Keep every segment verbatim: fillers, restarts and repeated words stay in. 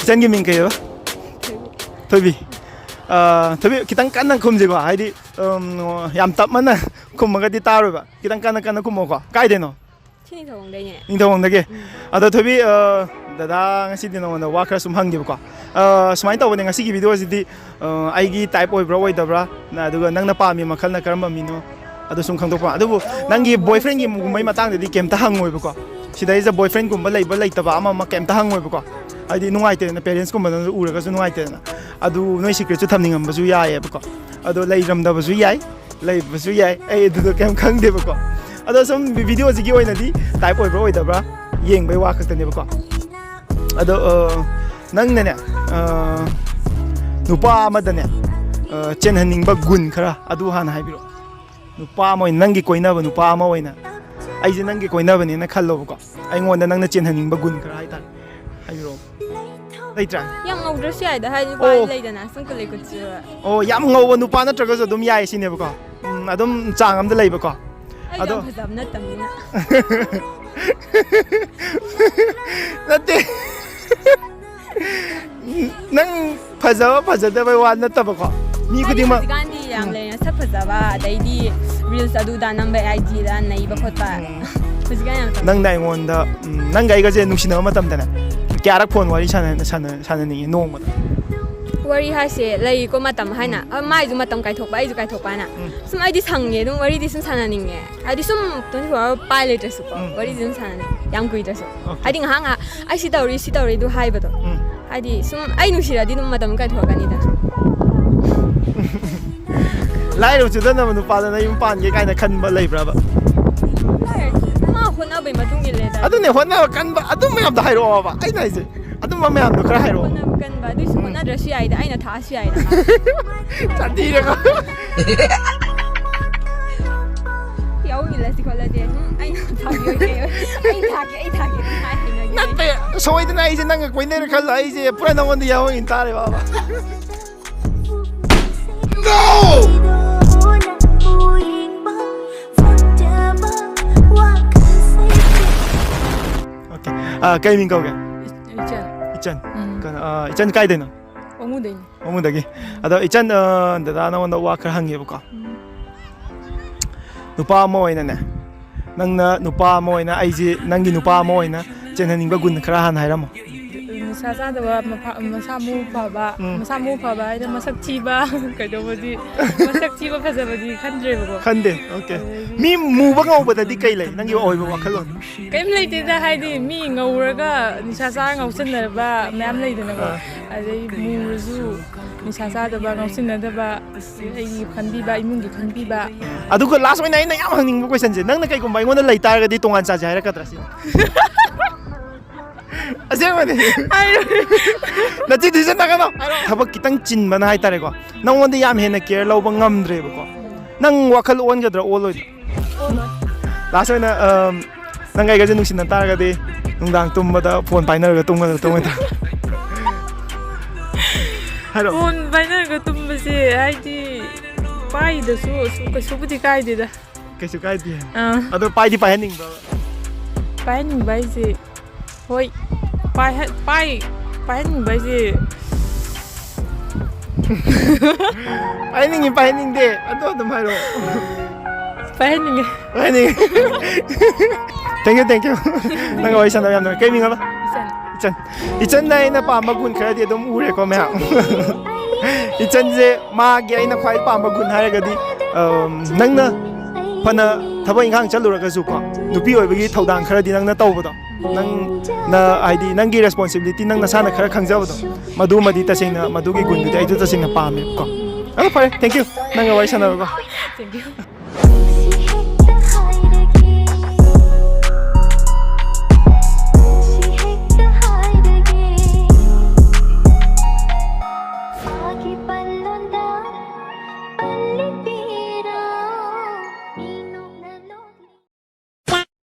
ꯏꯆꯟꯒꯤ ꯃꯤꯡ ꯀꯩꯕ? ꯊꯣꯏꯕꯤ꯫ ꯑ, ꯊꯣꯏꯕꯤ, ꯈꯤꯇꯪ ꯀꯟꯅ ꯈꯨꯝꯁꯤꯀꯣ, ꯍꯥꯏꯗꯤ, ꯎꯝ, ꯌꯥꯝ ꯇꯞꯃꯟꯅ ꯈꯨꯝꯃꯒꯗꯤ ꯇꯥꯔꯣꯏꯕ꯫ ꯈꯤꯇꯪ ꯀꯟꯅ ꯀꯟꯅ ꯈꯨꯝꯃꯣꯀꯣ꯫ ꯀꯥꯏꯗꯩꯅꯣ? ꯁꯤ ꯅꯤꯡꯊꯧꯈꯣꯡꯗꯩꯅꯦ꯫ ꯅꯤꯡꯊꯧꯈꯣꯡꯗꯒꯤ? ꯎꯝ꯫ ꯑꯗꯣ ꯊꯣꯏꯕꯤ, ꯑ, ꯗꯗꯥ ꯉꯁꯤꯗꯤ ꯅꯉꯣꯟꯗ ꯋꯥ ꯈꯔ ꯁꯨꯝ ꯍꯪꯒꯦꯕꯀꯣ꯫ ꯑ, ꯁꯨꯃꯥꯏꯅ ꯇꯧꯕꯅꯦ, ꯉꯁꯤꯒꯤ ꯚꯤꯗꯤꯑꯣꯁꯤꯗꯤ, ꯑ, ꯑꯩꯒꯤ ꯇꯥꯏꯞ ꯑꯣꯏꯕ꯭ꯔꯥ ꯑꯣꯏꯗꯕ꯭ꯔꯥ, ꯅ-, ꯑꯗꯨꯒ ꯅꯪꯅ ꯄꯥꯝꯃꯤ ꯃꯈꯜꯅ ꯀꯔꯝꯕ ꯃꯤꯅꯣ, ꯑꯗꯨ ꯁꯨꯝ ꯈꯪꯗꯣꯛꯄ꯫ ꯑꯗꯨꯕꯨ ꯅꯪꯒꯤ boyfriendꯒꯨꯝꯕꯩ ꯃꯇꯥꯡꯗꯗꯤ ꯀꯩꯝꯇ ꯍꯪꯉꯣꯏꯕꯀꯣ꯫ ꯁꯤꯗꯩꯁꯤꯗ boyfriendꯒꯨꯝꯕ ꯂꯩꯕ ꯂꯩꯇꯕ ꯑꯃ ꯑꯃ ꯀꯩꯝꯇ ꯍꯪꯉꯣꯏꯕꯀꯣ꯫ ꯍꯥꯏꯗꯤ ꯅꯨꯡꯉꯥꯏꯇꯦꯗꯅ, parentsꯀꯨꯝꯕꯅꯁꯨ ꯎꯔꯒꯁꯨ ꯅꯨꯡꯉꯥꯏꯇꯦꯗꯅ꯫ ꯑꯗꯨ ꯅꯣꯏ secretꯁꯨ ꯊꯝꯅꯤꯡꯉꯝꯕꯁꯨ ꯌꯥꯏꯌꯦꯕꯀꯣ꯫ ꯑꯗꯣ ꯂꯩꯔꯝꯗꯕꯁꯨ ꯌꯥꯏ, ꯂꯩꯕꯁꯨ ꯌꯥꯏ꯫ ꯑꯩ ꯑꯗꯨꯗꯣ ꯀꯩꯝ ꯈꯪꯗꯦꯕꯀꯣ꯫ ꯑꯗꯣ ꯁꯨꯝ ꯚꯤꯗꯤꯑꯣꯁꯤꯒꯤ ꯑꯣꯏꯅꯗꯤ ꯇꯥꯏꯞ ꯑꯣꯏꯕ꯭ꯔꯥ ꯑꯣꯏꯗꯕ꯭ꯔꯥ ꯌꯦꯡꯕꯩ ꯋꯥ ꯈꯛꯇꯅꯦꯕꯀꯣ꯫ ꯑꯗꯣ, ꯑ, ꯅꯪꯅꯅꯦ, ꯑ, ꯅꯨꯄꯥ ꯑꯃꯗꯅꯦ, ꯑ, ꯆꯦꯟꯍꯟꯅꯤꯡꯕ ꯒꯨꯟ ꯈꯔ ꯑꯗꯨ ꯍꯥꯟꯅ ꯍꯥꯏꯕꯤꯔꯛꯑꯣ꯫ ꯅꯨꯄꯥ ꯑꯃ ꯑꯣꯏꯅ, ꯅꯪꯒꯤ ꯀꯣꯏꯅꯕ ꯅꯨꯄꯥ ꯑꯃ ꯑꯣꯏꯅ, ꯑꯩꯁꯦ ꯅꯪꯒꯤ ꯀꯣꯏꯅꯕꯅꯦꯅ ꯈꯜꯂꯣꯕꯀꯣ꯫ ꯑꯩꯉꯣꯟꯗ ꯅꯪꯅ ꯆꯦꯟꯍꯟꯅꯤꯡꯕ ꯒꯨꯟ ꯈꯔ ꯍꯥꯏꯇꯥꯔꯦ, ꯍꯥꯏꯕꯤꯔꯛꯑꯣ꯫ ꯂꯩꯇ꯭ꯔꯥ? ꯌꯥꯝ ꯉꯧꯗ꯭ꯔꯁꯨ ꯌꯥꯏꯗ, ꯍꯥꯏꯗꯤ ꯅꯨꯄꯥ ꯑꯣ꯫ ꯂꯩꯗꯅ ꯁꯨꯝ ꯀꯨꯂꯩ ꯀꯨꯠꯆꯨ꯫ ꯑꯣ, ꯌꯥꯝ ꯉꯧꯕ ꯅꯨꯄꯥ ꯅꯠꯇ꯭ꯔꯒꯁꯨ ꯑꯗꯨꯝ ꯌꯥꯏ ꯁꯤꯅꯦꯕꯀꯣ꯫ ꯎꯝ, ꯑꯗꯨꯝ ꯆꯥꯡ ꯑꯝꯗ ꯂꯩꯕꯀꯣ꯫ ꯑꯩꯗꯤ ꯑꯗꯣ ꯌꯥꯝ ꯐꯖꯕ ꯅꯠꯇꯕꯅꯤꯅ꯫ ꯅꯠꯇꯦ꯫ ꯅꯪ ꯐꯖꯕ ꯐꯖꯗꯕꯩ ꯋꯥ ꯅꯠꯇꯕꯀꯣ꯫ ꯃꯤ ꯍꯥꯏꯗꯤ ꯈꯨꯗꯤꯡꯃꯛ ꯍꯧꯖꯤꯛꯀꯥꯟꯗꯤ ꯌꯥꯝ ꯎꯝ꯫ ꯂꯩꯔꯦ, ꯁꯛ ꯐꯖꯕ, ꯑꯗꯩꯗꯤ reels ꯑꯗꯨꯗ ꯅꯝꯕ, IGꯗ ꯅꯩꯕ ꯈꯣꯠꯄ꯫ ꯎꯝ꯫ ꯍꯧꯖꯤꯛꯀꯥꯟ ꯌꯥꯝ ꯇꯧꯅꯩ꯫ ꯅꯪꯅ ꯑꯩꯉꯣꯟꯗ, ꯎꯝ, ꯅꯪꯒ ꯑꯩꯒꯁꯦ ꯅꯨꯡꯁꯤꯅꯕ ꯃꯇꯝꯗꯅꯦ, ꯀꯌꯥꯔꯛ phone ꯋꯥꯔꯤ ꯁꯥꯟꯅ-, ꯁꯥꯟꯅ-, ꯁꯥꯟꯅꯅꯤꯡꯉꯤ ꯅꯣꯡꯃꯗ? ꯋꯥꯔꯤ ꯍꯥꯏꯁꯦ ꯂꯩꯀꯣ, ꯃꯇꯝ ꯍꯥꯏꯅ꯫ ꯎꯝ꯫ ꯑ, ꯃꯥꯏꯁꯨ ꯃꯇꯝ ꯀꯥꯏꯊꯣꯛꯄ, ꯑꯩꯁꯨ ꯀꯥꯏꯊꯣꯛꯄ ꯍꯥꯏꯅ꯫ ꯎꯝ꯫ ꯁꯨꯝ ꯑꯩꯗꯤ ꯁꯪꯉꯦ, ꯑꯗꯨꯝ ꯋꯥꯔꯤꯗꯤ ꯁꯨꯝ ꯁꯥꯟꯅꯅꯤꯡꯉꯦ꯫ ꯍꯥꯏꯗꯤ ꯁꯨꯝ twenty four hour ꯄꯥꯏ ꯂꯩꯇ꯭ꯔꯁꯨꯀꯣ, ꯎꯝ꯫ ꯋꯥꯔꯤꯗꯤ ꯑꯗꯨꯝ ꯁꯥꯟꯅꯅꯤꯡꯉꯦ꯫ ꯌꯥꯝ ꯀꯨꯏꯗ꯭ꯔꯁꯨ꯫ Okay꯫ ꯍꯥꯏꯗꯤ ꯉꯥꯏꯍꯥꯛ ꯉꯥꯏꯍꯥꯛ ꯑꯩ ꯁꯤ ꯇꯧꯔꯤ, ꯁꯤ ꯇꯧꯔꯤ ꯑꯗꯨ ꯍꯥꯏꯕꯗꯣ꯫ ꯎꯝ꯫ ꯍꯥꯏꯗꯤ ꯁꯨꯝ ꯑꯩ ꯅꯨꯡꯁꯤꯔꯗꯤ ꯑꯗꯨꯝ ꯃꯇꯝ ꯀꯥꯏꯊꯣꯛꯑꯛꯀꯅꯤꯗꯅ꯫ ꯂꯥꯏꯔꯕ ꯆꯨꯗꯅꯕ ꯅꯨꯄꯥꯗ ꯅꯌꯨꯝ ꯄꯥꯟꯒꯦ ꯀꯥꯏꯅ ꯈꯟꯕ ꯂꯩꯕ꯭ꯔꯕ? ꯃꯥ ꯍꯣꯠꯅꯕꯩ ꯃꯇꯨꯡ ꯏꯜꯂꯦꯗ꯫ ꯑꯗꯨꯅꯦ, ꯍꯣꯠꯅꯕ ꯀꯟꯕ ꯑꯗꯨ ꯃꯌꯥꯝꯗꯣ ꯍꯥꯏꯔꯛꯑꯣꯕ꯫ ꯑꯩꯅ ꯍꯥꯏꯁꯦ ꯑꯗꯨꯝꯕ ꯃꯌꯥꯝꯗꯣ ꯈꯔ ꯍꯥꯏꯔꯛꯑꯣ꯫ ꯍꯣꯠꯅꯕ ꯀꯟꯕ, ꯑꯗꯨꯏꯁꯨ ꯎꯝ꯫ ꯍꯣꯠꯅꯗ꯭ꯔꯁꯨ ꯌꯥꯏꯗ, ꯑꯩꯅ ꯊꯥꯛꯑꯁꯨ ꯌꯥꯏꯗ꯫ ꯆꯥꯟꯗꯤꯔꯒ꯫ ꯌꯥꯎꯍꯟ ꯏꯜꯂꯁꯤ ꯈꯣꯠꯂꯁꯤ꯫ ꯎꯝ, ꯑꯩꯅ ꯊꯥꯛꯀꯦ, ꯑꯩ ꯊꯥꯛꯀꯦ, ꯑꯩ ꯊꯥꯛꯀꯦ ꯑꯗꯨꯝ ꯍꯥꯏ ꯍꯩꯅꯈꯤꯕꯩ꯫ ꯅꯠꯇꯦ, ꯁꯣꯏꯗꯅ ꯑꯩꯁꯦ ꯅꯪꯒ ꯀꯣꯏꯅꯔꯦ ꯈꯜꯂꯣ, ꯑꯩꯁꯦ ꯄꯨꯔꯥ ꯅꯉꯣꯟꯗ ꯌꯥꯎꯍꯟ ꯇꯥꯔꯦ, ꯕꯥꯕꯥ꯫ Okay. ꯑꯥ, ꯀꯩ ꯃꯤꯡ ꯀꯧꯒꯦ? ꯏꯆꯟ꯫ ꯏꯆꯟ꯫ ꯎꯝ꯫ ꯀꯩꯅꯣ, ꯑ, ꯏꯆꯟ ꯀꯥꯏꯗꯩꯅꯣ? ꯋꯥꯉꯨꯗꯩꯅꯤ꯫ ꯋꯥꯉꯨꯗꯒꯤ꯫ ꯑꯗꯣ ꯏꯆꯟ, ꯑ, ꯗꯗꯥ ꯅꯉꯣꯟꯗ ꯋꯥ ꯈꯔ ꯍꯪꯒꯦꯕꯀꯣ꯫ ꯎꯝ꯫ ꯅꯨꯄꯥ ꯑꯃ ꯑꯣꯏꯅꯅꯦ, ꯅꯪꯅ ꯅꯨꯄꯥ ꯑꯃ ꯑꯣꯏꯅ, ꯑꯩꯁꯦ ꯅꯪꯒꯤ ꯅꯨꯄꯥ ꯑꯃ ꯑꯣꯏꯅ ꯆꯦꯟꯍꯟꯅꯤꯡꯕ ꯒꯨꯟ ꯈꯔ ꯍꯥꯟꯅ ꯍꯥꯏꯔꯝꯃꯣ꯫ ꯅꯤꯁꯥ ꯆꯥꯗꯕ, ꯃꯐ-, ꯃꯁꯥ ꯃꯎ ꯐꯕ, ꯎꯝ꯫ ꯃꯁꯥ ꯃꯎ ꯐꯕ ꯍꯥꯏꯅ ꯃꯁꯛ ꯊꯤꯕ, ꯀꯩꯗꯧꯕꯗꯤ, ꯃꯁꯛ ꯊꯤꯕ ꯐꯖꯕꯗꯤ ꯈꯟꯗ꯭ꯔꯦꯕꯀꯣ꯫ ꯈꯟꯗꯦ, okay꯫ ꯑꯗꯩꯗꯤ ꯃꯤ ꯃꯨꯕ ꯉꯧꯕꯗꯗꯤ ꯀꯩ ꯂꯩ, ꯅꯪꯒꯤ ꯑꯣꯏꯕ ꯋꯥꯈꯜꯂꯣꯟ? ꯀꯩꯝ ꯂꯩꯇꯦꯗ, ꯍꯥꯏꯗꯤ ꯃꯤ ꯉꯧꯔꯒ ꯅꯤꯁꯥ ꯆꯥꯔ ꯉꯥꯎꯁꯟꯅꯕ ꯃꯌꯥꯝ ꯂꯩꯗꯅꯀꯣ꯫ ꯑꯥ꯫ ꯑꯗꯩ ꯃꯨꯔꯁꯨ ꯅꯤꯁꯥ ꯆꯥꯗꯕ, ꯉꯥꯎꯁꯤꯟꯅꯗꯕ, ꯑꯩꯒꯤ ꯈꯟꯕꯤꯕ, ꯏꯃꯨꯡꯒꯤ ꯈꯟꯕꯤꯕ꯫ ꯑꯗꯨꯒ last ꯑꯣꯏꯅ ꯑꯩꯅ ꯌꯥꯝ ꯍꯪꯅꯤꯡꯕ questionꯁꯦ, ꯅꯪꯅ ꯀꯩꯒꯨꯝꯕ ꯑꯩꯉꯣꯟꯗ ꯂꯩ ꯇꯥꯔꯒꯗꯤ ꯇꯣꯉꯥꯟ ꯆꯥꯁꯦ ꯍꯥꯏꯔꯛꯀꯗ꯭ꯔꯥ ꯁꯤꯅꯤ? ꯑꯁꯦꯡꯕꯅꯤ꯫ ꯍꯥꯏꯔꯣꯏ꯫ ꯅꯆꯤꯟ ꯊꯤꯖꯤꯟꯅꯒꯅꯣ꯫ ꯍꯥꯏꯔꯣ꯫ ꯊꯕꯛ ꯈꯤꯇꯪ ꯆꯤꯟꯕꯅ ꯍꯥꯏꯇꯥꯔꯦꯀꯣ, ꯅꯉꯣꯟꯗ ꯌꯥꯝ ꯍꯦꯟꯅ care ꯂꯧꯕ ꯉꯝꯗ꯭ꯔꯦꯕꯀꯣ, ꯅꯪ ꯋꯥꯈꯜ ꯑꯣꯟꯒꯗ꯭ꯔꯥ, ꯑꯣꯜꯂꯣꯏꯗ꯭ꯔꯥ? ꯑꯣꯜꯂꯣꯏ꯫ Last ꯑꯣꯏꯅ, ꯑꯝ, ꯅꯪ ꯑꯩꯒꯁꯦ ꯅꯨꯡꯁꯤꯅ ꯇꯥꯔꯒꯗꯤ ꯅꯨꯡꯗꯥꯡ ꯇꯨꯝꯕꯗ phone ꯄꯥꯏꯅꯔꯒ ꯇꯨꯝꯒꯗ꯭ꯔꯥ, ꯇꯨꯝꯃꯣꯏꯗ꯭ꯔꯥ? ꯍꯥꯏꯔꯣ꯫ Phone ꯄꯥꯏꯅꯔꯒ ꯇꯨꯝꯕꯁꯦ ꯍꯥꯏꯗꯤ ꯄꯥꯏꯗꯁꯨ ꯑꯁꯨ-, ꯀꯩꯁꯨꯕꯨꯗꯤ ꯀꯥꯏꯗꯦꯗ꯫ ꯀꯩꯁꯨ ꯀꯥꯏꯗꯦ꯫ ꯑꯥ꯫ ꯑꯗꯣ ꯄꯥꯏꯗꯤ ꯄꯥꯏꯍꯟꯅꯤꯡꯕ꯭ꯔꯕ? ꯄꯥꯏꯍꯟꯅꯤꯡꯕ ꯍꯥꯏꯁꯦ, ꯍꯣꯏ, ꯄꯥꯏꯍ-, ꯄꯥꯏ-, ꯄꯥꯏꯍꯟꯅꯤꯡꯕ ꯍꯥꯏꯁꯦ꯫ ꯄꯥꯏꯍꯟꯅꯤꯡꯉꯤ, ꯄꯥꯏꯍꯟꯅꯤꯡꯗꯦ, ꯑꯗꯣ ꯑꯗꯨꯝ ꯍꯥꯏꯔꯛꯑꯣ꯫ ꯄꯥꯏꯍꯟꯅꯤꯡꯉꯦ꯫ ꯄꯥꯏꯍꯟꯅꯤꯡꯉꯤ꯫ Thank you, thank you꯫ ꯅꯪꯒ ꯋꯥꯔꯤ ꯁꯥꯟꯅꯕ ꯌꯥꯝ ꯅꯨꯡꯉꯥꯏ꯫ ꯀꯩ ꯃꯤꯡ ꯑꯕ? ꯏꯆꯟ꯫ ꯏꯆꯟ꯫ ꯏꯆꯟꯅ ꯑꯩꯅ ꯄꯥꯝꯕ ꯒꯨꯟ ꯈꯔꯗꯤ ꯑꯗꯨꯝ ꯎꯔꯦꯀꯣ, ꯃꯌꯥꯝ꯫ ꯏꯆꯟꯁꯦ ꯃꯥꯒꯤ ꯑꯩꯅ ꯈ꯭ꯋꯥꯏ ꯄꯥꯝꯕ ꯒꯨꯟ ꯍꯥꯏꯔꯒꯗꯤ, ꯑꯝ, ꯅꯪꯅ ꯐꯅ ꯊꯕꯛ ꯏꯪꯈꯥꯡ ꯆꯠꯂꯨꯔꯒꯁꯨꯀꯣ, ꯅꯨꯄꯤ ꯑꯣꯏꯕꯒꯤ ꯊꯧꯗꯥꯡ ꯈꯔꯗꯤ ꯅꯪꯅ ꯇꯧꯕꯗꯣ, ꯅꯪꯅ, ꯍꯥꯏꯗꯤ, ꯅꯪꯒꯤ responsibility ꯅꯪ ꯅꯁꯥꯅ ꯈꯔ ꯈꯪꯖꯕꯗꯣ, ꯃꯗꯨꯃꯗꯤ ꯇꯁꯦꯡꯅ, ꯃꯗꯨꯒꯤ ꯒꯨꯟꯗꯨꯗꯤ ꯑꯩꯁꯨ ꯇꯁꯦꯡꯅ ꯄꯥꯝꯃꯦꯕꯀꯣ꯫ ꯑꯗꯣ ꯐꯔꯦ, thank you, ꯅꯪꯒ ꯋꯥꯔꯤ ꯁꯥꯟꯅꯕꯀꯣ꯫ Thank you꯫ ꯅꯨꯡꯁꯤ ꯍꯦꯛꯇ ꯍꯥꯏꯔꯒꯦ, ꯅꯨꯡꯁꯤ ꯍꯦꯛꯇ ꯍꯥꯏꯔꯒꯦ, ꯐꯥꯒꯤ ꯄꯜꯂꯣꯟꯗ ꯄꯜꯂꯤꯕꯤꯔꯣ, ꯃꯤ ꯅꯣꯛꯅ ꯅꯣꯛꯅ꯫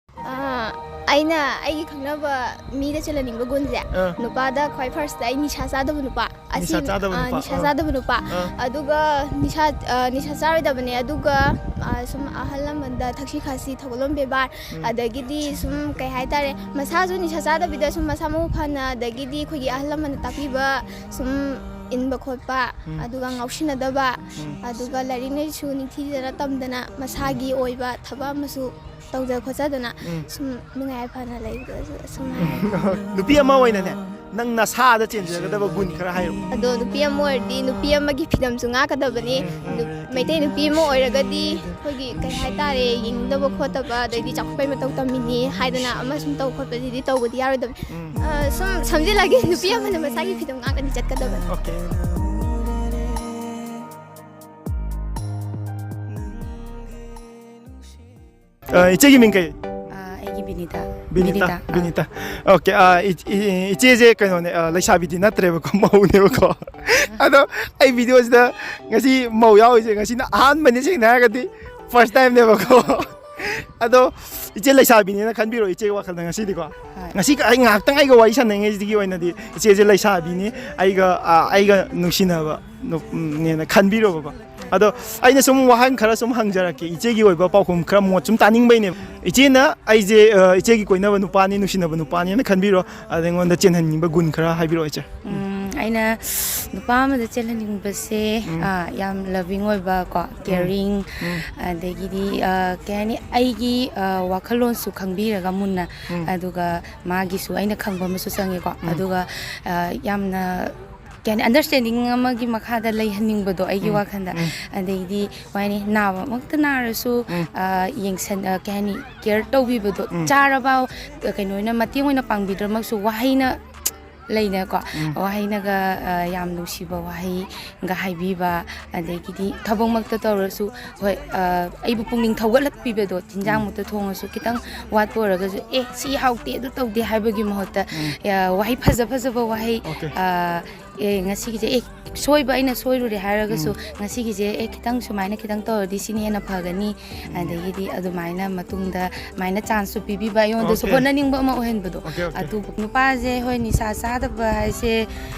ꯑꯥ, ꯑꯩꯅ ꯑꯩꯒꯤ ꯈꯪꯅꯕ ꯃꯤꯗ ꯆꯦꯜꯍꯟꯅꯤꯡꯕ ꯒꯨꯟꯁꯦ, ꯑꯥ꯫ ꯅꯨꯄꯥꯗ ꯈ꯭ꯋꯥꯏ first ꯑꯩ ꯅꯤꯁꯥ ꯆꯥꯗꯕ ꯅꯨꯄꯥ꯫ ꯑꯁꯤ, ꯅꯤꯁꯥ ꯆꯥꯗꯕ ꯑ, ꯅꯨꯄꯥ꯫ ꯅꯤꯁꯥ ꯑꯥ꯫ ꯆꯥꯗꯕ ꯅꯨꯄꯥ꯫ ꯑꯥ꯫ ꯑꯗꯨꯒ ꯅꯤꯁꯥ, ꯑ, ꯅꯤꯁꯥ ꯆꯥꯔꯣꯏꯗꯕꯅꯦ꯫ ꯑꯗꯨꯒ, ꯑ, ꯁꯨꯝ ꯑꯍꯜ ꯂꯃꯟꯗ ꯊꯛꯁꯤ ꯈꯥꯁꯤ, ꯊꯧꯒꯜꯂꯣꯟ ꯕꯦꯕꯥꯔ, ꯎꯝ꯫ ꯑꯗꯒꯤꯗꯤ ꯁꯨꯝ ꯀꯩ ꯍꯥꯏꯇꯥꯔꯦ, ꯃꯁꯥꯁꯨ ꯅꯤꯁꯥ ꯆꯥꯗꯕꯤꯗ ꯁꯨꯝ ꯃꯁꯥ ꯃꯎ ꯐꯅ, ꯑꯗꯒꯤꯗꯤ ꯑꯩꯈꯣꯏꯒꯤ ꯑꯍꯜ ꯂꯃꯟꯅ ꯇꯥꯛꯄꯤꯕ ꯁꯨꯝ ꯏꯟꯕ ꯈꯣꯠꯄ, ꯎꯝ꯫ ꯑꯗꯨꯒ ꯉꯥꯎꯁꯤꯟꯅꯗꯕ, ꯎꯝ꯫ ꯑꯗꯨꯒ ꯂꯥꯏꯔꯤꯛ ꯂꯥꯏꯁꯨ ꯅꯤꯡꯊꯤꯖꯅ ꯇꯝꯗꯅ ꯃꯁꯥꯒꯤ ꯑꯣꯏꯕ ꯊꯕꯛ ꯑꯃꯁꯨ ꯇꯧꯖ ꯈꯣꯠꯆꯗꯅ ꯎꯝ꯫ ꯁꯨꯝ ꯅꯨꯡꯉꯥꯏ ꯐꯅ ꯂꯩꯕꯗꯁꯨ ꯁꯨꯝ ꯍꯥꯏ꯫ ꯅꯨꯄꯤ ꯑꯃ ꯑꯣꯏꯅꯅꯦ, ꯅꯪ ꯅꯁꯥꯗ ꯆꯦꯟꯖꯒꯗꯕ ꯒꯨꯟ ꯈꯔ ꯍꯥꯏꯔꯣ꯫ ꯑꯗꯣ ꯅꯨꯄꯤ ꯑꯃ ꯑꯣꯏꯔꯗꯤ ꯅꯨꯄꯤ ꯑꯃꯒꯤ ꯐꯤꯗꯝꯁꯨ ꯉꯥꯛꯀꯗꯕꯅꯤ꯫ ꯎꯝ꯫ ꯅꯨ-, ꯃꯩꯇꯩ ꯅꯨꯄꯤ ꯑꯃ ꯑꯣꯏꯔꯒꯗꯤ ꯑꯩꯈꯣꯏꯒꯤ ꯀꯩ ꯍꯥꯏꯇꯥꯔꯦ, ꯌꯦꯡꯅꯤꯡꯗꯕ ꯈꯣꯠꯇꯕ, ꯑꯗꯩꯗꯤ ꯆꯥꯎꯈꯠꯄꯩ ꯃꯇꯧ ꯇꯝꯃꯤꯅꯤ ꯍꯥꯏꯗꯅ ꯑꯃ ꯁꯨꯝ ꯇꯧ ꯈꯣꯠꯄꯁꯤꯗꯤ ꯇꯧꯕꯗꯤ ꯌꯥꯔꯣꯏꯗꯕꯅꯤ꯫ ꯎꯝ꯫ ꯑ, ꯁꯨꯝ ꯁꯝꯖꯤꯜꯂꯒꯦ, ꯅꯨꯄꯤ ꯑꯃꯅ ꯃꯁꯥꯒꯤ ꯐꯤꯗꯝ ꯉꯥꯛꯀꯗꯤ ꯆꯠꯀꯗꯕꯅꯤ꯫ ꯑꯣꯀꯦ꯫ ꯑ, ꯏꯆꯦꯒꯤ ꯃꯤꯡ ꯀꯩ? ꯑ, ꯑꯩꯒꯤ ꯕꯤꯅꯤꯇꯥ꯫ ꯕꯤꯅꯤꯇꯥ, ꯕꯤꯅꯤꯇꯥ, ꯑ꯫ ꯕꯤꯅꯤꯇꯥ꯫ ꯑꯣꯀꯦ, ꯑ, ꯏ-, ꯏ-, ꯏꯆꯦꯁꯦ ꯀꯩꯅꯣꯅꯦ, ꯑ, ꯂꯩꯁꯥꯕꯤꯗꯤ ꯅꯠꯇ꯭ꯔꯦꯕꯀꯣ, ꯃꯧꯅꯦꯕꯀꯣ꯫ ꯑꯗꯣ ꯑꯩ ꯚꯤꯗꯤꯑꯣꯁꯤꯗ ꯉꯁꯤ ꯃꯧ ꯌꯥꯎꯔꯤꯁꯦ ꯉꯁꯤꯅ ꯑꯍꯥꯟꯕꯅꯤ, ꯁꯦꯡꯅ ꯍꯥꯏꯔꯒꯗꯤ first time ꯅꯦꯕꯀꯣ꯫ ꯑꯗꯣ ꯏꯆꯦ ꯂꯩꯁꯥꯕꯤꯅꯦꯅ ꯈꯟꯕꯤꯔꯣ ꯏꯆꯦꯒꯤ ꯋꯥꯈꯜꯗ ꯉꯁꯤꯗꯤꯀꯣ꯫ ꯍꯣꯏ꯫ ꯉꯁꯤ ꯑꯩ ꯉꯥꯏꯍꯥꯛꯇꯪ ꯑꯩꯒ ꯋꯥꯔꯤ ꯁꯥꯟꯅꯉꯩꯁꯤꯒꯤ ꯑꯣꯏꯅꯗꯤ ꯏꯆꯦꯁꯦ ꯂꯩꯁꯥꯕꯤꯅꯤ, ꯑꯩꯒ, ꯑ, ꯑꯩꯒ ꯅꯨꯡꯁꯤꯅꯕ ꯅꯨ-, ꯎꯝ, ꯅꯦꯅ ꯈꯟꯕꯤꯔꯣꯕꯀꯣ꯫ ꯑꯗꯣ ꯑꯩꯅ ꯁꯨꯝ ꯋꯥꯍꯪ ꯈꯔ ꯁꯨꯝ ꯍꯪꯖꯔꯛꯀꯦ, ꯏꯆꯦꯒꯤ ꯑꯣꯏꯕ ꯄꯥꯎꯈꯨꯝ ꯈꯔ ꯃꯣꯠ ꯁꯨꯝ ꯇꯥꯅꯤꯡꯕꯩꯅꯦꯕ꯫ ꯏꯆꯦꯅ ꯑꯩꯁꯦ, ꯑ, ꯏꯆꯦꯒꯤ ꯀꯣꯏꯅꯕ ꯅꯨꯄꯥꯅꯤ, ꯅꯨꯡꯁꯤꯅꯕ ꯅꯨꯄꯥꯅꯦꯅ ꯈꯟꯕꯤꯔꯣ, ꯑꯗ ꯑꯩꯉꯣꯟꯗ ꯆꯦꯟꯍꯟꯅꯤꯡꯕ ꯒꯨꯟ ꯈꯔ ꯍꯥꯏꯕꯤꯔꯛꯑꯣ, ꯏꯆꯦ꯫ ꯎꯝ, ꯑꯩꯅ ꯅꯨꯄꯥ ꯑꯃꯗ ꯆꯦꯜꯍꯟꯅꯤꯡꯕꯁꯦ, ꯎꯝ꯫ ꯑ, ꯌꯥꯝ loving ꯑꯣꯏꯕ ꯀꯣ, ꯎꯝ꯫ Caring, ꯎꯝ꯫ ꯑꯗꯒꯤꯗꯤ, ꯑ, ꯀꯩ ꯍꯥꯏꯅꯤ, ꯑꯩꯒꯤ, ꯑ, ꯋꯥꯈꯜꯂꯣꯟꯁꯨ ꯈꯪꯕꯤꯔꯒ ꯃꯨꯟꯅ, ꯎꯝ꯫ ꯑꯗꯨꯒ ꯃꯥꯒꯤꯁꯨ ꯑꯩꯅ ꯈꯪꯕ ꯑꯃꯁꯨ ꯆꯪꯉꯦꯀꯣ꯫ ꯎꯝ꯫ ꯑꯗꯨꯒ, ꯑ, ꯌꯥꯝꯅ ꯀꯩ ꯍꯥꯏꯅꯤ, understanding ꯑꯃꯒꯤ ꯃꯈꯥꯗ ꯂꯩꯍꯟꯅꯤꯡꯕꯗꯣ ꯑꯩꯒꯤ ꯎꯝ, ꯋꯥꯈꯜꯗ꯫ ꯎꯝ꯫ ꯑꯗꯩꯗꯤ ꯀꯃꯥꯏꯅ ꯍꯥꯏꯅꯤ, ꯅꯥꯕꯃꯛꯇ ꯅꯥꯔꯁꯨ, ꯎꯝ꯫ ꯑ, ꯌꯦꯡꯁꯟ-, ꯑ, ꯀꯩ ꯍꯥꯏꯅꯤ, care ꯇꯧꯕꯤꯕꯗꯣ, ꯎꯝ꯫ ꯆꯥꯔꯕ, ꯑ, ꯀꯩꯅꯣꯅ ꯃꯇꯦꯡ ꯑꯣꯏꯅ ꯄꯥꯡꯕꯤꯗ꯭ꯔꯃꯛꯁꯨ ꯋꯥꯍꯩꯅ ꯂꯩꯅꯀꯣ, ꯎꯝ꯫ ꯋꯥꯍꯩꯅꯒ, ꯑ, ꯌꯥꯝ ꯅꯨꯡꯁꯤꯕ ꯋꯥꯍꯩꯒ ꯍꯥꯏꯕꯤꯕ, ꯑꯗꯒꯤꯗꯤ ꯊꯕꯛꯃꯛꯇ ꯇꯧꯔꯁꯨ, ꯍꯣꯏ, ꯑ, ꯑꯩꯕꯨ ꯄꯨꯛꯅꯤꯡ ꯊꯧꯒꯠꯂꯛꯄꯤꯕꯗꯣ, ꯎꯝ꯫ ꯆꯤꯟꯖꯥꯡꯃꯛꯇ ꯊꯣꯡꯉꯁꯨ ꯈꯤꯇꯪ ꯋꯥꯠꯄ ꯑꯣꯏꯔꯒꯁꯨ, "ꯑꯦ, ꯁꯤ ꯍꯥꯎꯇꯦ, ꯑꯗꯨ ꯇꯧꯗꯦ" ꯍꯥꯏꯕꯒꯤ ꯃꯍꯨꯠꯇ, ꯎꯝ꯫ ꯑ, ꯋꯥꯍꯩ ꯐꯖ ꯐꯖꯕ ꯋꯥꯍꯩ, ꯑꯣꯀꯦ꯫ ꯑ, ꯑꯦ, ꯉꯁꯤꯒꯤꯁꯦ, ꯑꯦ, ꯁꯣꯏꯕ ꯑꯩꯅ ꯁꯣꯏꯔꯨꯔꯦ ꯍꯥꯏꯔꯒꯁꯨ, ꯎꯝ꯫ "ꯉꯁꯤꯒꯤꯁꯦ, ꯑꯦ, ꯈꯤꯇꯪ ꯁꯨꯃꯥꯏꯅ ꯈꯤꯇꯪ ꯇꯧꯔꯗꯤ ꯁꯤꯅ ꯍꯦꯟꯅ ꯐꯒꯅꯤ", ꯎꯝ꯫ ꯑꯗꯒꯤꯗꯤ ꯑꯗꯨꯃꯥꯏꯅ ꯃꯇꯨꯡꯗ ꯑꯗꯨꯃꯥꯏꯅ ꯆꯥꯟꯁꯁꯨ ꯄꯤꯕꯤꯕ, ꯑꯩꯉꯣꯟꯗꯁꯨ ꯑꯣꯀꯦ, ꯑꯣꯀꯦ꯫ ꯍꯣꯠꯅꯅꯤꯡꯕ ꯑꯃ ꯑꯣꯏꯍꯟꯕꯗꯣ꯫ Okay, okay. ꯑꯗꯨ ꯅꯨꯄꯥꯁꯦ, ꯍꯣꯏ, ꯅꯤꯁꯥ ꯆꯥꯗꯕ ꯍꯥꯏꯁꯦ,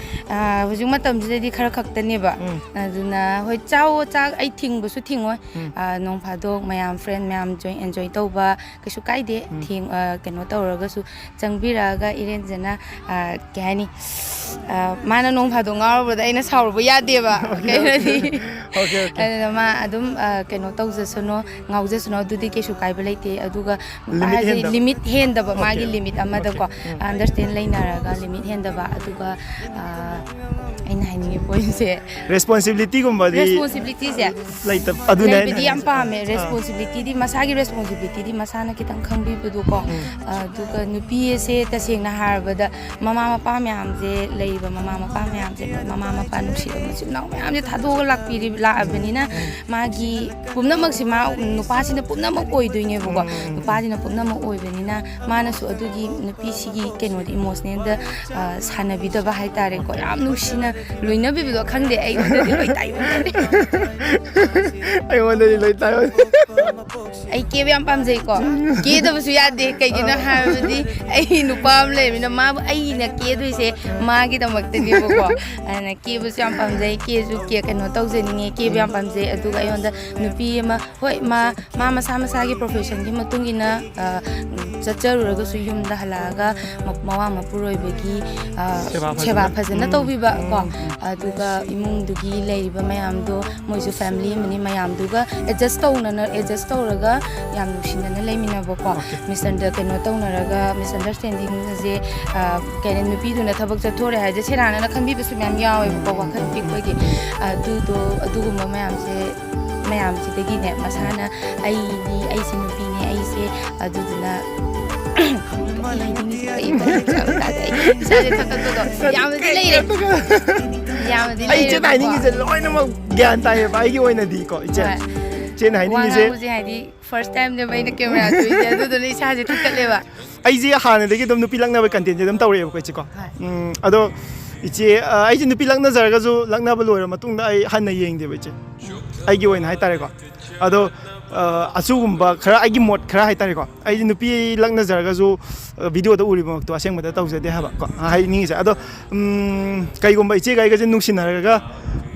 ꯑ, ꯍꯧꯖꯤꯛ ꯃꯇꯝꯁꯤꯗꯗꯤ ꯈꯔ ꯈꯛꯇꯅꯦꯕ꯫ ꯎꯝ꯫ ꯑꯗꯨꯅ, ꯍꯣꯏ, ꯆꯥꯎꯑꯣ, ꯆꯥ-, ꯑꯩ ꯊꯤꯡꯕꯁꯨ ꯊꯤꯡꯉꯣꯏ꯫ ꯎꯝ꯫ ꯑ, ꯅꯣꯡ ꯐꯥꯗꯣꯛ ꯃꯌꯥꯝ, ꯐ꯭ꯔꯦꯟ ꯃꯌꯥꯝ ꯖꯣꯏꯟ, ꯑꯦꯟꯖꯣꯏ ꯇꯧꯕ ꯀꯩꯁꯨ ꯀꯥꯏꯗꯦ꯫ ꯎꯝ꯫ ꯊꯦꯡ-, ꯑ, ꯀꯩꯅꯣ ꯇꯧꯔꯒꯁꯨ ꯆꯪꯕꯤꯔꯛꯑꯒ ꯏꯔꯦꯟꯖꯅ, ꯑ, ꯀꯩ ꯍꯥꯏꯅꯤ, ꯑ, ꯃꯥꯅ ꯅꯣꯡ ꯐꯥꯗꯣꯛ ꯉꯥꯎꯔꯨꯕꯗ ꯑꯩꯅ ꯁꯥꯎꯔꯨꯕ ꯌꯥꯗꯦꯕ꯫ ꯑꯣꯀꯦ, ꯀꯩꯅꯣꯗꯤ꯫ Okay, okay. ꯑꯗꯨꯅ ꯃꯥ ꯑꯗꯨꯝ, ꯑ, ꯀꯩꯅꯣ ꯇꯧꯖꯁꯅꯨ, ꯉꯥꯎꯖꯁꯅꯨ, ꯑꯗꯨꯗꯤ ꯀꯩꯁꯨ ꯀꯥꯏꯕ ꯂꯩꯇꯦ꯫ ꯑꯗꯨꯒ ꯅꯨꯄꯥ ꯂꯤꯃꯤꯠ ꯍꯥꯏꯁꯦ ꯍꯦꯟꯗꯕ꯫ ꯂꯤꯃꯤꯠ ꯍꯦꯟꯗꯕ, ꯑꯣꯀꯦ, ꯃꯥꯒꯤ ꯑꯣꯀꯦ꯫ ꯂꯤꯃꯤꯠ ꯑꯃꯗꯀꯣ, ꯑꯣꯀꯦ꯫ ꯎꯝ꯫ ꯑꯟꯗꯔꯁꯇꯦꯟ ꯂꯩꯅꯔꯒ ꯂꯤꯃꯤꯠ ꯍꯦꯟꯗꯕ꯫ ꯑꯗꯨꯒ, ꯑ, ꯑꯩꯅ ꯍꯥꯏꯅꯤꯡꯉꯤ ꯄꯣꯏꯟꯁꯦ, ꯔꯦꯁꯄꯣꯟꯁꯤꯕꯤꯂꯤꯇꯤꯒꯨꯝꯕꯗꯤ ꯔꯦꯁꯄꯣꯟꯁꯤꯕꯤꯂꯤꯇꯤꯁꯦ ꯂꯩꯇꯕ, ꯑꯗꯨꯅꯦ ꯑꯩꯅ ꯂꯩꯕꯗꯤ ꯌꯥꯝ ꯍꯥꯏꯅꯤꯡꯉꯤꯁꯦ꯫ ꯄꯥꯝꯃꯦ꯫ ꯑꯥ꯫ ꯔꯦꯁꯄꯣꯟꯁꯤꯕꯤꯂꯤꯇꯤꯗꯤ, ꯃꯁꯥꯒꯤ ꯔꯦꯁꯄꯣꯟꯁꯤꯕꯤꯂꯤꯇꯤꯗꯤ ꯃꯁꯥꯅ ꯈꯤꯇꯪ ꯈꯪꯕꯤꯕꯗꯣꯀꯣ꯫ ꯎꯝ꯫ ꯑꯗꯨꯒ ꯅꯨꯄꯤ ꯑꯁꯦ ꯇꯁꯦꯡꯅ ꯍꯥꯏꯔꯕꯗ ꯃꯃꯥ ꯃꯄꯥ ꯃꯌꯥꯝꯁꯦ, ꯂꯩꯔꯤꯕ ꯃꯃꯥ ꯃꯄꯥ ꯃꯌꯥꯝꯁꯦ, ꯃꯃꯥ ꯃꯄꯥ ꯅꯨꯡꯁꯤꯕ ꯃꯆꯤꯟ ꯃꯅꯥꯎ ꯃꯌꯥꯝꯁꯦ ꯊꯥꯗꯣꯛꯑꯒ ꯂꯥꯛꯄꯤꯔꯤ-, ꯂꯥꯛꯑꯕꯅꯤꯅ, ꯎꯝ꯫ ꯃꯥꯒꯤ ꯄꯨꯝꯅꯃꯛꯁꯦ ꯃꯥ, ꯅꯨꯄꯥꯁꯤꯅ ꯄꯨꯝꯅꯃꯛ ꯑꯣꯏꯗꯣꯏꯅꯦꯕꯀꯣ꯫ ꯎꯝ꯫ ꯅꯨꯄꯥꯁꯤꯅ ꯄꯨꯝꯅꯃꯛ ꯑꯣꯏꯕꯅꯤꯅ ꯃꯥꯅꯁꯨ ꯑꯗꯨꯒꯤ ꯅꯨꯄꯤꯁꯤꯒꯤ ꯀꯩꯅꯣꯗ, ꯏꯃꯣꯁꯅꯦꯜꯗ, ꯑ, ꯁꯥꯟꯅꯕꯤꯗꯕ ꯍꯥꯏꯇꯥꯔꯦꯀꯣ꯫ ꯌꯥꯝ ꯅꯨꯡꯁꯤꯅ ꯂꯣꯏꯅꯕꯤꯕꯗꯣ ꯈꯪꯗꯦ, ꯑꯩꯉꯣꯟꯗꯗꯤ ꯂꯣꯏ ꯇꯥꯏ꯫ ꯑꯩꯉꯣꯟꯗꯗꯤ ꯂꯣꯏ ꯇꯥꯏ꯫ ꯑꯩ ꯀꯦꯕ ꯌꯥꯝ ꯄꯥꯝꯖꯩꯀꯣ꯫ ꯀꯦꯗꯕꯁꯨ ꯌꯥꯗꯦ꯫ ꯀꯩꯒꯤꯅꯣ ꯍꯥꯏꯔꯕꯗꯤ ꯑꯩ ꯅꯨꯄꯥ ꯑꯃ ꯂꯩꯔꯕꯅꯤꯅ ꯃꯥꯕꯨ ꯑꯩꯅ ꯀꯦꯗꯣꯏꯁꯦ ꯃꯥꯒꯤꯗꯃꯛꯇꯅꯦꯕꯀꯣ꯫ ꯑꯗꯨꯅ ꯀꯦꯕꯁꯨ ꯌꯥꯝ ꯄꯥꯝꯖꯩ, ꯀꯦꯁꯨ ꯀꯦ-, ꯀꯩꯅꯣ ꯇꯧꯖꯅꯤꯡꯉꯦ, ꯀꯦꯕ ꯌꯥꯝ ꯄꯥꯝꯖꯩ꯫ ꯑꯗꯨꯒ ꯑꯩꯉꯣꯟꯗ ꯅꯨꯄꯤ ꯑꯃ, ꯍꯣꯏ, ꯃꯥ, ꯃꯥ ꯃꯁꯥ ꯃꯁꯥꯒꯤ ꯄ꯭ꯔꯣꯐꯦꯁꯟꯒꯤ ꯃꯇꯨꯡ ꯏꯟꯅ, ꯑ, ꯆꯠꯆꯔꯨꯔꯒꯁꯨ ꯌꯨꯝꯗ ꯍꯜꯂꯛꯑꯒ ꯃ-, ꯃꯋꯥ ꯃꯄꯨꯔꯣꯏꯕꯒꯤ, ꯑ, ꯁꯦꯕꯥ ꯁꯦꯕꯥ ꯐꯖꯅ ꯐꯖꯅ ꯎꯝ, ꯇꯧꯕꯤꯕ ꯀꯣ꯫ ꯎꯝ, ꯎꯝ꯫ ꯑꯗꯨꯒ ꯏꯃꯨꯡꯗꯨꯒꯤ ꯂꯩꯔꯤꯕ ꯃꯌꯥꯝꯗꯣ, ꯃꯣꯏꯁꯨ ꯐꯦꯃꯤꯂꯤ ꯑꯃꯅꯤ, ꯃꯌꯥꯝꯗꯨꯒ ꯑꯦꯗꯖꯁ ꯇꯧꯅꯅ, ꯑꯦꯗꯖꯁ ꯇꯧꯔꯒ ꯌꯥꯝ ꯅꯨꯡꯁꯤꯅꯅ ꯂꯩꯃꯤꯟꯅꯕꯀꯣ꯫ ꯑꯣꯀꯦ꯫ ꯃꯤꯁꯑꯟꯗ-, ꯀꯩꯅꯣ ꯇꯧꯅꯔꯒ, ꯃꯤꯁꯑꯟꯗꯔꯁꯇꯦꯟꯗꯤꯡꯁꯦ, ꯑ, ꯀꯩ ꯍꯥꯏꯅꯤ, ꯅꯨꯄꯤꯗꯨꯅ ꯊꯕꯛ ꯆꯠꯊꯣꯔꯦ ꯍꯥꯏꯁꯦ ꯁꯦꯔꯥꯟꯅꯅ ꯈꯟꯕꯤꯕꯁꯨ ꯃꯌꯥꯝ ꯌꯥꯎꯋꯦꯕꯀꯣ, ꯋꯥꯈꯜ ꯄꯤꯛꯄꯒꯤ꯫ ꯑꯗꯨꯗꯣ, ꯑꯗꯨꯒꯨꯝꯕ ꯃꯌꯥꯝꯁꯦ, ꯃꯌꯥꯝꯁꯤꯗꯒꯤꯅꯦ ꯃꯁꯥꯅ ꯑꯩꯗꯤ, ꯑꯩꯁꯦ ꯅꯨꯄꯤꯅꯦ, ꯑꯩꯁꯦ ꯑꯗꯨꯗꯨꯅ ꯀꯩ ꯍꯥꯏꯅꯤꯡꯉꯤꯁꯦ, ꯀꯩ ꯍꯥꯏꯅꯤꯡꯉꯤꯁꯦ, ꯑꯩ ꯏꯁꯥꯁꯦ ꯊꯛꯀꯠꯄꯗꯣ ꯌꯥꯝꯅꯗꯤ ꯂꯩꯔꯦ꯫ ꯌꯥꯝꯅꯗꯤ ꯑꯩ ꯏꯆꯦꯅ ꯂꯩꯔꯦꯕꯀꯣ꯫ ꯍꯥꯏꯅꯤꯡꯉꯤꯁꯦ ꯂꯣꯏꯅꯃꯛ ꯒ꯭ꯌꯥꯟ ꯇꯥꯏꯌꯦꯕ ꯑꯩꯒꯤ ꯑꯣꯏꯅꯗꯤꯀꯣ, ꯏꯆꯦ꯫ ꯍꯣꯏ꯫ ꯏꯆꯦꯅ ꯋꯥ ꯍꯥꯏꯅꯤꯡꯉꯤꯁꯦ ꯉꯥꯡꯕꯁꯦ ꯍꯥꯏꯗꯤ ꯐꯥꯔꯁ ꯇꯥꯏꯝꯅꯦꯕ ꯑꯩꯅ ꯀꯦꯃꯦꯔꯥ ꯇꯧꯔꯤꯁꯦ, ꯑꯗꯨꯗꯨꯅ ꯏꯁꯥꯁꯦ ꯊꯛꯀꯠꯂꯦꯕ꯫ ꯑꯩꯁꯦ ꯍꯥꯟꯅꯗꯒꯤ ꯑꯗꯨꯝ ꯅꯨꯄꯤ ꯂꯛꯅꯕ ꯀꯟꯇꯦꯟꯁꯦ ꯑꯗꯨꯝ ꯇꯧꯔꯛꯑꯦꯕꯀꯣ, ꯏꯆꯦꯀꯣ꯫ ꯍꯣꯏ꯫ ꯎꯝ, ꯑꯗꯣ ꯏꯆꯦ, ꯑ, ꯑꯩꯁꯦ ꯅꯨꯄꯤ ꯂꯛꯅꯖꯔꯒꯁꯨ ꯂꯛꯅꯕ ꯂꯣꯏꯔ ꯃꯇꯨꯡꯗ ꯑꯩ ꯍꯟꯅ ꯌꯦꯡꯗꯦꯕ, ꯏꯆꯦ꯫ ꯑꯩꯒꯤ ꯑꯣꯏꯅ ꯍꯥꯏꯇꯥꯔꯦꯀꯣ꯫ ꯑꯗꯣ, ꯑ, ꯑꯆꯨꯒꯨꯝꯕ ꯈꯔ, ꯑꯩꯒꯤ ꯃꯣꯠ ꯈꯔ ꯍꯥꯏꯇꯥꯔꯦꯀꯣ꯫ ꯑꯩꯁꯦ ꯅꯨꯄꯤ ꯂꯛꯅꯖꯔꯒꯁꯨ, ꯑ, ꯚꯤꯗꯤꯑꯣꯗ ꯎꯔꯤꯕꯃꯛꯇꯣ ꯑꯁꯦꯡꯕꯗ ꯇꯧꯖꯗꯦ ꯍꯥꯏꯕ ꯀꯣ, ꯍꯥꯏꯅꯤꯡꯉꯤꯁꯦ꯫ ꯑꯗꯣ, ꯎꯝ, ꯀꯩꯒꯨꯝꯕ ꯏꯆꯦꯒ ꯑꯩꯒꯁꯦ ꯅꯨꯡꯁꯤꯅꯔꯒ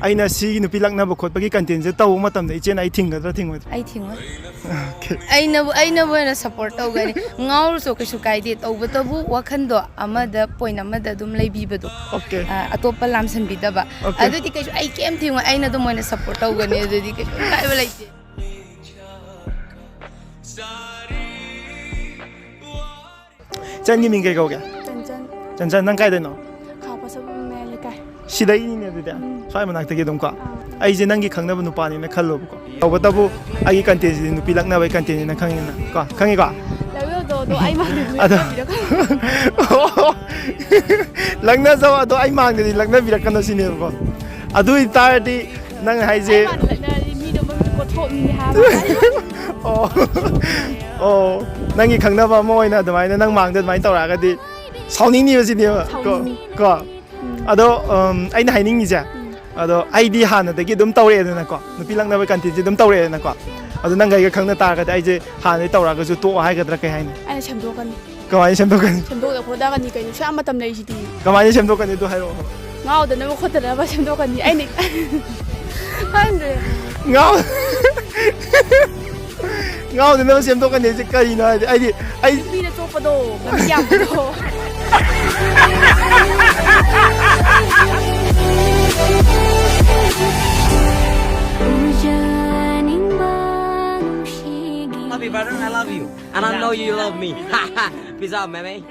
ꯑꯩꯅ ꯁꯤꯒꯤ ꯅꯨꯄꯤ ꯂꯛꯅꯕ ꯈꯣꯠꯄꯒꯤ ꯀꯟꯇꯦꯟꯁꯦ ꯇꯧꯕ ꯃꯇꯝꯗ ꯏꯆꯦꯅ ꯑꯩ ꯊꯤꯡꯒꯗ꯭ꯔꯥ ꯊꯤꯡꯉꯣꯏꯗ꯭ꯔꯥ? ꯑꯩ ꯊꯤꯡꯉꯣꯏ꯫ ꯑꯩꯅꯕꯨ, ꯑꯩꯅꯕꯨ ꯍꯦꯟꯅ ꯁꯞꯄꯣꯔꯠ ꯇꯧꯒꯅꯤ꯫ ꯉꯥꯎꯔꯁꯨ ꯀꯩꯁꯨ ꯀꯥꯏꯗꯦ, ꯇꯧꯕꯇꯕꯨ ꯋꯥꯈꯟꯗꯣ ꯑꯃꯗ, ꯄꯣꯏꯟ ꯑꯃꯗ ꯑꯗꯨꯝ ꯂꯩꯕꯤꯕꯗꯣ꯫ ꯑꯣꯀꯦ꯫ ꯑ, ꯑꯇꯣꯞꯄ ꯂꯥꯝꯁꯟꯕꯤꯗꯕ꯫ ꯑꯣꯀꯦ꯫ ꯑꯗꯨꯗꯤ ꯀꯩꯁꯨ, ꯑꯩ ꯀꯩꯝ ꯊꯤꯡꯉꯣꯏ, ꯑꯩꯅ ꯑꯗꯨꯝ ꯑꯣꯏꯅ ꯁꯞꯄꯣꯔꯠ ꯇꯧꯒꯅꯤ, ꯑꯗꯨꯗꯤ ꯀꯩꯁꯨ ꯀꯥꯏꯕ ꯂꯩꯇꯦ꯫ ꯆꯟꯒꯤ ꯃꯤꯡ ꯀꯩ ꯀꯧꯒꯦ? ꯆꯟꯆꯟ꯫ ꯆꯟꯆꯟ, ꯅꯪ ꯀꯥꯏꯗꯩꯅꯣ? ꯈꯥ ꯄꯣꯠꯁꯪꯕꯝ ꯃꯌꯥꯏ ꯂꯩꯀꯥꯏ꯫ ꯁꯤꯗꯩꯅꯤꯅꯦ ꯑꯗꯨꯗꯤ? ꯎꯝ꯫ ꯁ꯭ꯋꯥꯏ ꯃꯅꯥꯛꯇꯒꯤ ꯑꯗꯨꯝ ꯀꯣ? ꯑꯥ꯫ ꯑꯩꯁꯦ ꯅꯪꯒꯤ ꯈꯪꯅꯕ ꯅꯨꯄꯥꯅꯤꯅ ꯈꯜꯂꯣꯕꯀꯣ꯫ ꯇꯧꯕꯇꯕꯨ ꯑꯩꯒꯤ ꯀꯟꯇꯦꯟꯁꯤꯗꯤ ꯅꯨꯄꯤ ꯂꯛꯅꯕꯒꯤ ꯀꯟꯇꯦꯟꯅꯤꯅ ꯈꯪꯉꯤꯅ ꯀꯣ? ꯈꯪꯉꯤꯀꯣ? ꯂꯛꯅꯧꯗꯣ, ꯑꯗꯣ ꯑꯩ ꯃꯥꯡꯗ ꯑꯗꯣ ꯂꯛꯅꯕꯤꯔꯛꯀꯅꯨ꯫ ꯑꯣ꯫ ꯂꯛꯅꯖꯧ, ꯑꯗꯣ ꯑꯩ ꯃꯥꯡꯗꯗꯤ ꯂꯛꯅꯕꯤꯔꯛꯀꯅꯨ ꯁꯤꯅꯦꯕꯀꯣ꯫ ꯑꯗꯨ ꯑꯣꯏꯇꯥꯔꯗꯤ ꯅꯪ ꯍꯥꯏꯁꯦ ꯑꯩ ꯃꯥꯡꯗ ꯂꯛꯅꯔꯗꯤ ꯃꯤꯗꯣ ꯃꯃꯤꯠꯇ ꯀꯣꯠꯊꯣꯛꯅꯤ ꯍꯥꯏꯕ꯫ ꯑꯣ꯫ ꯑꯣ꯫ ꯅꯪꯒꯤ ꯈꯪꯅꯕ ꯑꯃ ꯑꯣꯏꯅ ꯑꯗꯨꯃꯥꯏꯅ ꯅꯪ ꯃꯥꯡꯗ ꯑꯗꯨꯃꯥꯏꯅ ꯇꯧꯔꯛꯑꯒꯗꯤ ꯁꯥꯎꯅꯤꯡꯅꯤꯕ ꯁꯤꯅꯦꯕ꯫ ꯀꯣ? ꯁꯥꯎꯅꯤꯡꯅꯤ꯫ ꯀꯣ? ꯎꯝ꯫ ꯑꯗꯣ, ꯎꯝ, ꯑꯩꯅ ꯍꯥꯏꯅꯤꯡꯉꯤꯁꯦ, ꯎꯝ꯫ ꯑꯗꯣ ꯑꯩꯗꯤ ꯍꯥꯟꯅꯗꯒꯤ ꯑꯗꯨꯝ ꯇꯧꯔꯛꯑꯦꯗꯅꯀꯣ, ꯅꯨꯄꯤ ꯂꯛꯅꯕ ꯀꯟꯇꯦꯟꯁꯦ ꯑꯗꯨꯝ ꯇꯧꯔꯛꯑꯦꯗꯅꯀꯣ꯫ ꯑꯗꯣ ꯅꯪꯒ ꯑꯩꯒ ꯈꯪꯅ ꯇꯥꯔꯒꯗꯤ ꯑꯩꯁꯦ ꯍꯥꯟꯅꯗꯒꯤ ꯇꯧꯔꯛꯑꯒꯁꯨ ꯇꯣꯛꯑꯣ ꯍꯥꯏꯒꯗ꯭ꯔꯥ ꯀꯩ ꯍꯥꯏꯅꯤ? ꯑꯩꯅ ꯁꯦꯝꯗꯣꯛꯀꯅꯤ꯫ ꯀꯃꯥꯏꯅ ꯁꯦꯝꯗꯣꯛꯀꯅꯤ? ꯁꯦꯝꯗꯣꯛꯇ ꯈꯣꯠꯇꯒꯅꯤ ꯀꯩꯅꯣ, ꯁꯨꯛꯌꯥꯝ ꯃꯇꯝ ꯂꯩꯁꯤꯗꯤ꯫ ꯀꯃꯥꯏꯅ ꯁꯦꯝꯗꯣꯛꯀꯅꯤ ꯑꯗꯨ ꯍꯥꯏꯔꯛꯑꯣ꯫ ꯉꯥꯎꯗꯅꯕ ꯈꯣꯠꯇꯅꯕ ꯁꯦꯝꯗꯣꯛꯀꯅꯤ꯫ ꯑꯩꯅ ꯈꯪꯗ꯭ꯔꯦ꯫ ꯉꯥꯎ-, ꯉꯥꯎꯗꯅꯕ ꯁꯦꯝꯗꯣꯛꯀꯅꯤ ꯍꯥꯏꯁꯦ ꯀꯔꯤꯅꯣ ꯍꯥꯏꯗꯤ, ꯑꯩꯗꯤ, ꯑꯩ ꯅꯨꯄꯤꯅ ꯆꯣꯞꯄꯗꯣ, ꯃꯃꯤꯠ ꯌꯥꯝꯕꯗꯣ꯫ Love you, brother. I love you. And I know you love me. Peace out, man.